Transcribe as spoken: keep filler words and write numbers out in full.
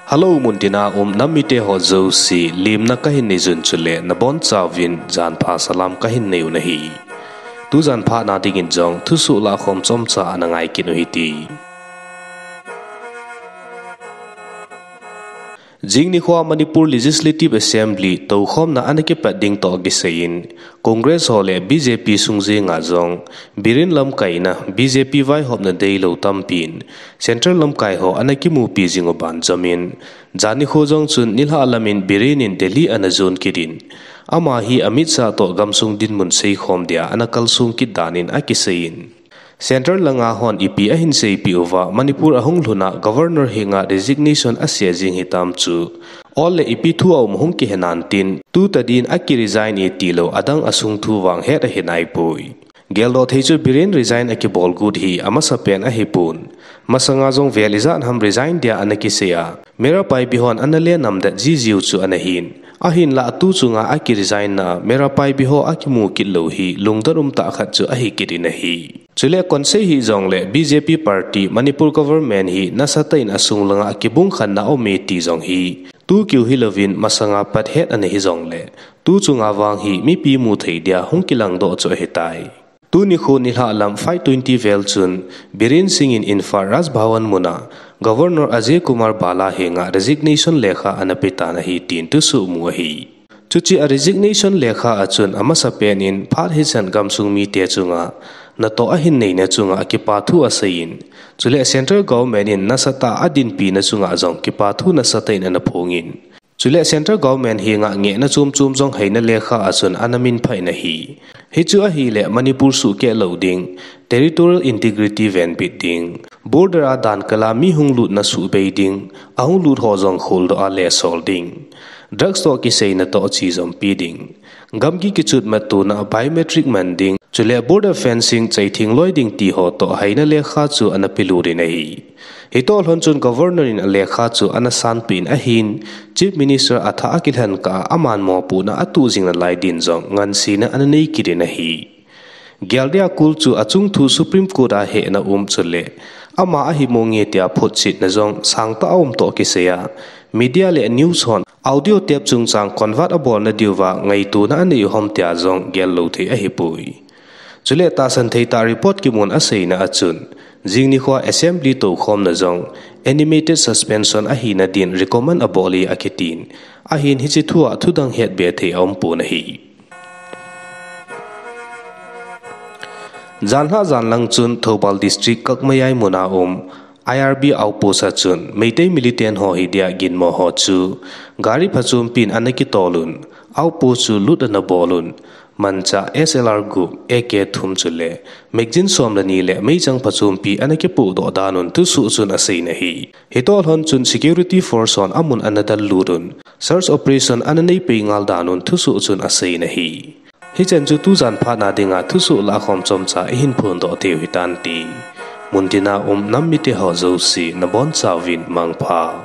Hello, muntina um nam mite ho jouse, lemna kahin nei jun chule nabonchauvin janpha salam kahin nei u ahi. Tu janpha na dingin jong thusoh lahkhom chomcha ana ngai kit u hite. Jing nikho Manipur Legislative Assembly toukhomna ana kipat ding toh kisai in, Congress ho le B J P sung jenga jong Biren lamkaina, B J P vaihopna deilou tampin Central lamkai ho ana kimupi jing u ban jomin, jan nikho jong chun nilhah lamin Biren in Delhi ana jon kit in, ama hi amitsah toh gamsung dinmun seikhom dia ana kalsong kit dan in akisei in, Central langa hon ipi ahin seipeh uva Manipur ahung lhun a Governor henga resignation asei jing hitam chu, ol le ipi thu aum hung kihe nan tin, tu tadin akiresign e tilou adang asung thu vang het ahi naipoi. Geldoh thei chu Biren resign akibol got hi amasapen ahipon. Masanga jong vel ijat ham resign dia ana kisei a, Meira Paibi hon ana lenamdet jijiu chu ana hin. Ahinlah tu chunga akiresign na Meira Paibi ho akimu kit lou hi lungdon umtah khat chu ahi kit in ahi. Chule konsei hijongle B J P party Manipur government hi nasatah in asung langa kibungkhenna aume ti jong hi, tu kiu hilouvin masanga pat het ana hijongle, tu chunga vang hi mipi muthei dia hung kilangdoh chu ahitai. Tu nikho nilhah lam five twenty vel chun Biren Singh in Imphal Raj Bhavan muna Governor Ajay Kumar Bhalla henga resignation lekha ana petan ahi tin thusoh mu ahi. Chuche a resignation lekha a chun amasapen in phat hichan gamsung mite chunga natoh ahin neina chunga kipathu asei in, chule Central Government in nasatah a adinpina chunga jong kipathu nasatah in ana phong in, chule Central Government henga ngehna chom chom jong heina lekha a chun ana minphah in ahi. Hichu ahile Manipur suhkeh lou ding, territorial integrity venbit ding, border a dankal a mi hung lutna suhbei ding, ahung lut ho jong kholdoh a lesol ding, drugs toh kisai natoh chejompi ding, gamgi kichutmat tona biometric man ding, chule border fencing cheithing loi ding ti ho toh heina lekha chu ana pelut in ahi. Hitoh lhon chun Governor in alekha chu ana sanpeh in ahin, Chief Minister athah a kilhen kah a aman mopohna atoh jing nalai din jong ngansena ana nei kit in ahi. Gel dia kul chu achung thu Supreme Court a hehna um chule ama ahi monge tia photchetna jong sangtah a um toh kisai a, media le news hon audio tape chungchang convert abolna diuva ngaitona anei u ham tia jong gel lou thei ahipoi. Chule tahsan thei tah report kimun aseina a chun, jing nikho Assembly toukhomna jong animated suspension ahina din recommend abol e akitin, ahin hiche thu a thudang hetbe thei aumpon ahi. Janlhah janlang chun Thoubal District Kakmayai muna um I R B outpost a chun Meitei militant ho hi dia ginmo ho chu gari phachompin ana kitol un, outpost chu loot ana bol un, manchah S L R gup, A K thum chule magazine som le ni le meichang phachompi ana kipohdoh dan un thusoh chun asei in ahi. Hitoh lhon chun security force hon amun ana dallut un, search operation ana neipei ngal dan un thusoh chun asei in ahi. Hichan chu tujan phatna dinga thusoh lahkhom chomcha ihin phondoh diu hitante. Muntina um nam mite ho jouse nabonchauvin mangpha.